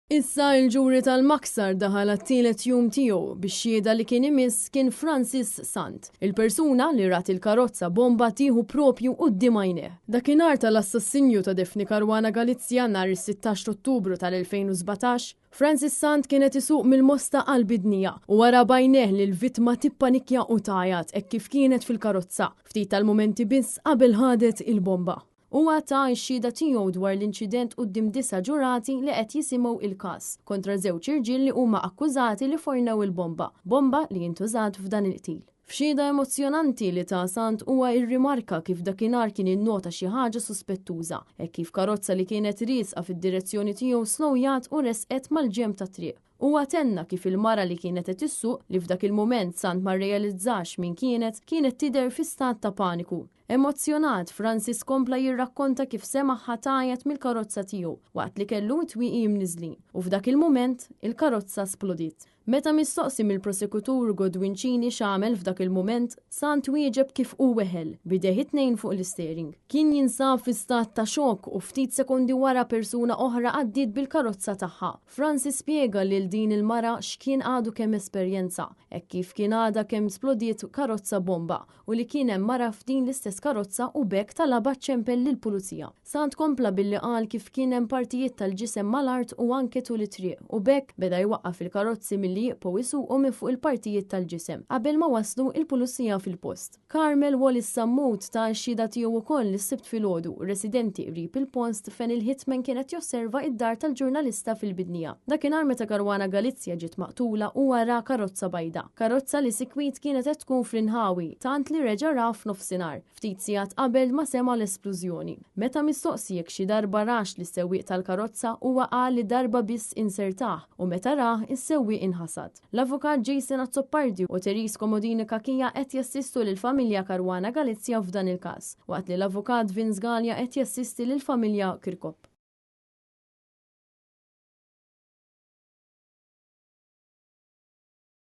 Issa il-ġuri tal-Maksar daħal għat-tielet jum tiegħu bix-xhieda li kien imiss kien Francis Sant, il-persuna li rat il-karozza bomba tieħu propju quddiem għajnejh. Dakinhar tal-assassinju ta' Daphne Caruana Galizia nhar is-16 Ottubru tal-2017, Francis Sant kien qed isuq mill-Mosta għall-Bidnija u wara b'għajnejh li l-vittma tippanikja u tgħajjat hekk kif kienet fil-karozza, ftit tal-mumenti biss qabel ħadet il-bomba. Huwa ta x-xhieda tiegħu dwar l-inċident quddiem disa' ġurati li qed jisimgħu il-każ kontra żewġ irġiel li huma akkużati li fornew il-bomba, bomba li intużat f'dan il-qtil. F'xhieda emozzjonanti li ta Sant huwa irrimarka kif dakinhar kien innota xi ħaġa suspettuża, hekk kif karozza li kienet riesqa fid-direzzjoni tiegħu slowjat u resqet mal-ġenb tat-triq. Huwa tenna kif il-mara li kienet qed issuq, li f'dak il-mument Sant ma rrealizzax min kienet, kienet tidher fi stat ta' paniku. Emozzjonat, Francis kompla jirrakkonta kif semagħha tgħajjat mill-karozza tiegħu waqt li kellu t-twieqi mniżżlin u f'dak il-mument, il-karozza splodiet. Meta mistoqsi mill-prosekutur Godwin Cini x'għamel f'dak il-mument, Sant wieġeb kif hu weħel, b'idejh it-tnejn fuq l-istering. Kien jinsab fi stat ta' xokk u ftit sekondi wara persuna oħra għaddiet bil-karozza tagħha. Francis spjega lil din il-mara x'kien għadu kemm esperjenza, hekk kif kien għadha kemm splodiet karozza bomba u li kien hemm mara f'din l-istess karozza u b'hekk talabha ċċempel lill-pulizija. Sant kompla billi qal kif kien hemm partijiet tal-ġisem mal-art u anke tul it-triq u b'hekk beda jwaqqaf il-karozzi milli jieqfu isuqu minn fuq il-partijiet tal-ġisem qabel ma waslu il-pulizija fil-post. Carmel Wallis Sammut ta x-xhieda tiegħu wkoll is-Sibt filgħodu, residenti qrib il-post fejn il-hitman kien qed josserva id-dar tal-ġurnalista fil-Bidnija. Dakinhar meta Caruana Galizia ġiet maqtula huwa ra karozza bajda. Karozza li sikwit kienet qed tkun fl-inħawi, tant li reġa' ra f'nofsinhar, ftit sigħat qabel ma sema' l-esplużjoni. Meta mistoqsi jekk xi darba rax lis-sewwieq tal-karozza, huwa qal li darba biss insertah u meta rah is-sewwieq inħasad. L-Avukat Jason Azzopardi u Therese Comodini Cachia qed jassistu lill-familja Caruana Galizia f'dan il-każ, waqt li l-Avukat Vince Galea qed jassisti lill-familja Kirkop.